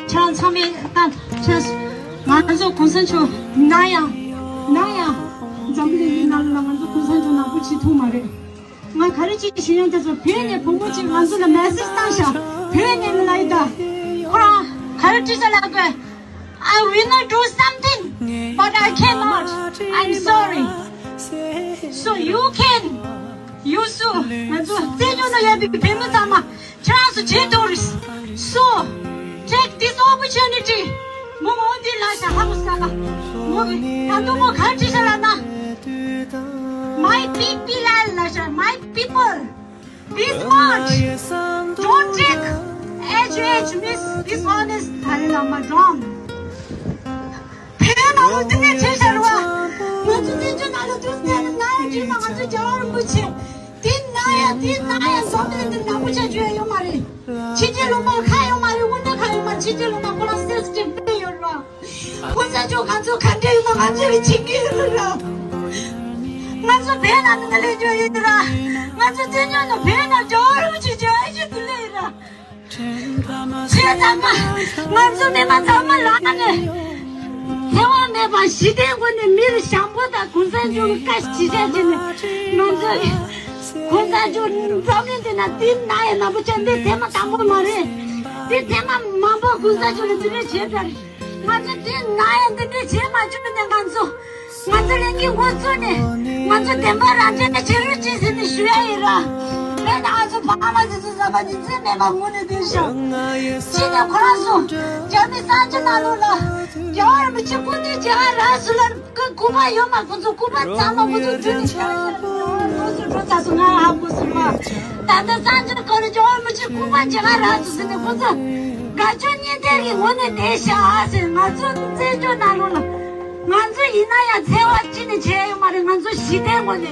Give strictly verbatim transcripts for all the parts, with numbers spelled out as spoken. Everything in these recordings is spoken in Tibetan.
ཁྱེད་རང་ཚང་མས་ད་ཁྱེད་ང་ཚོ་གོང་ས་མཆོག་ན་ཡང་ན་ཡང་འཛམ་བུ་གླིང་འདི་ནང་ལ་ང་ཚོ་གོང་ས་མཆོག་ནག་པོ་བྱེད་ཐུབ་མ་རེད། ང་ག་རེ་ཅིག་ཞུ་ཡང་། ད་ཚོ་བོད་ནས་བུ་མོ་ཅིག་ང་ཚོ་ལ་མེ་སེ་ཇི་བཏང་ཤག་བོད་ནས་ལ་ཡི་ད་ཁོ་རང་ག་རེ་བྲིས་ཤག་ལབ་དགོས། I will not do something, but I cannot. I'm sorry. So you can. You sue. ང་ཚོ་བཙན་བྱོལ་ནང་ཡོད་པའི་བོད་མི་ཚང་མ་ཁྱེད་རང་ཚོ་བྱེད་ཐུབ་རེད། So take this opportunity. མོ་མོ་འདི་ལ་ཤ་ཧ་མོ་ས་ལ་མོ་གི་ད་དུང་མོ་ག་ཅི་ཤ་ལ་ན། My people ལ་ཤ། My people. This much. Don't take H H means dishonest. ཨ་རེ་ལ་མ་འགྲོམ། བོད་མ་འོ་དེ་ནས་བྱས་ཤར་བ། ང་ཚོ་བཙན་བྱོལ་ནང་ལ་དུས་ཚོད་ནང་ན་ཡ་བྲིས་ན་ང་ཚོ་རྒྱལ་བ་རིན་པོ་ཆེ། དེ་ན་ཡ་དེ་ན་ཡ་འཛམ་བུ་གླིང་འདིར་ནག་པོ་ཆགས་རྒྱུ་ཡ་ཡོད་མ་རེད། ཕྱི་རྒྱལ་ལུང་པ་ཁ་ཡོད་མ་རེད། དབུ་ནག་ཁ་ཡོད་མ་རེད། ཕྱི་རྒྱལ་ལུང་པ་ཁོ་རང་སེམས་ཀྱི་དཔེ་ཡོད་ར། ཁོ་ས་ཆོ་ང་ཚོ་ག་འདྲ་ཡོད་མ་ང་ཚོ་གི་བྱེད་ཀྱི་ཡོད་ར། ང་ཚོ་བོད་ནང་ནས་ལས་རྒྱུ་ཡོད་ར། ང་ཚོ་བཙན་བྱོལ་ནས་བོད་ནང་འགྲོ་རུ་ཆེ་ཆེ་ཨེ་ཆེ་དུ་ལས་ར། ཁྱེད་ཚང་མ། ང་ཚོ་མི་མང་ཚང་མ་ལ་ནས། འཚེ་བ་མེད་པ་ཞི་བདེའི་སྒོ་ནས་མིར་བྱམས་པོ་དང་གུང་སེང་ཇོ་གི་བཀའ་ཞིག་བྱས་བྱས་ནས་ང་ཚོ་གུང་སེང་ཇོ་འཛམ་གླིང་འདི་ན་འདི་ན་ཡང་ནག་པོ་ཆགས་འདི་ཐེངས་མ་དང་པོ་མ་རེད། འདི་ཐེངས་མ་མང་པོ་གུང་སེང་ཇོ་ལ་འདི་འདྲ་བྱས་ཚར། ང་ཚོ་འདི་ན་ཡང་འདི་འདྲ་བྱས་མ་བཅུག་ནས་ང་ཚོ། ང་ཚོ་ལས་འགན་འགོ་བཙུགས་ནས་ང་ཚོ་བདེན་པ་རང་བཙན་བྱེད་རོགས་བྱེད་ཟེར་ནས་ཞུ་ཡ་ཡིན་ར། དེ་ནས་ང་ཚོ་ཕ་མ་ཚོ་ཚོ་བསམ་པ་ཉིན་མཚན་མེད་པ་ངུ་ནས་བསྡད་ཤག་ཕྱིས་ནས་ཁོ་རང་ཚོ་རྒྱ་མི་གསང་སྤྱོད་ནང་ལོགས་ལ་རྒྱལ་བ་རིན་པོ་ཆེ་སྐུ་མདུན་མཇལ་ཁ་རག་སུ་ལ་སྐུ་སྐུ་པར་ཡོད་མ། ཁོ་ཚོ་སྐུ་པར་ཚང་མ་ཁོ་ཚོ་བསྒྲུབས་ནས་ཤག་ཁོ་ཚོ་འགྲོ་ཚར་སོང་། ང་ཧ་གོ་སོང་མ། ད་ལྟ་གསང་སྤྱོད་སྐོར་རྒྱལ་བ་རིན་པོ་ཆེ་སྐུ་པར་མཇལ་ཁ་རག་སོང་ཟེར་ནས་ཁོ་ཚོ་དགའ་སྐྱོ་གཉིས་ལྡན་གྱི་ངོ་ནས་བསྡད་ཤག་ཟེར། ང་ཚོ་བཙན་བྱོལ་ནང་ལོགས་ལ། ང་ཚོ་ཡིན་ན་ཡང་འཚེ་བ་ཅི་ནས་བྱས་ཡོད་མ་རེད། ང་ཚོ་ཞི་བདེའི་སྒོ་ནས་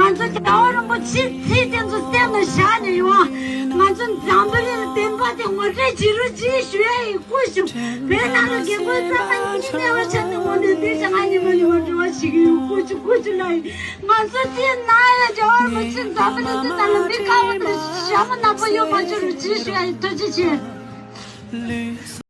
ང་ཚོ་རྒྱལ་བ་རིན་པོ་ཆེའི་ཚིག་དེ་ཚོ་སེམས་ལ་བཞག་ནས་ཡོང་། ང་ཚོ་འཛམ་བུ་གླིང་ལ་བདེན་པ་དེ་ངོ་སྤྲོད་བྱེད་རོགས་གྱིས་ཞུ་ཡ་ཡི་སྐུ་ཞུ། བོད་ནང་ལ་རྒན་རྒོན་ཚང་མ་གཉིས་ནས་བ་ཆ་ནས་ངོ་ནས་བསྡད་ཤག་ང་ཉི་མ་ཉི་མ་འབྲེལ་བ་བྱེད་ཀྱི་ཡོད། སྐུ་ཞུ་སྐུ་ཞུ་ལ་ཡིན། ང་ཚོ་དེ་ན་ཡང་རྒྱལ་བ་རིན་པོ་ཆེ་འཛམ་བུ་གླིང་འདི་ནང་ལ་མི་དཀར་པོ་དང་ཞྭ་མོ་ནག་པོ་ཡོད་མ་བྱུང་རོགས་གྱིས་ཞུ་ཡ་ཡི་ཐུགས་རྗེ་ཆེ།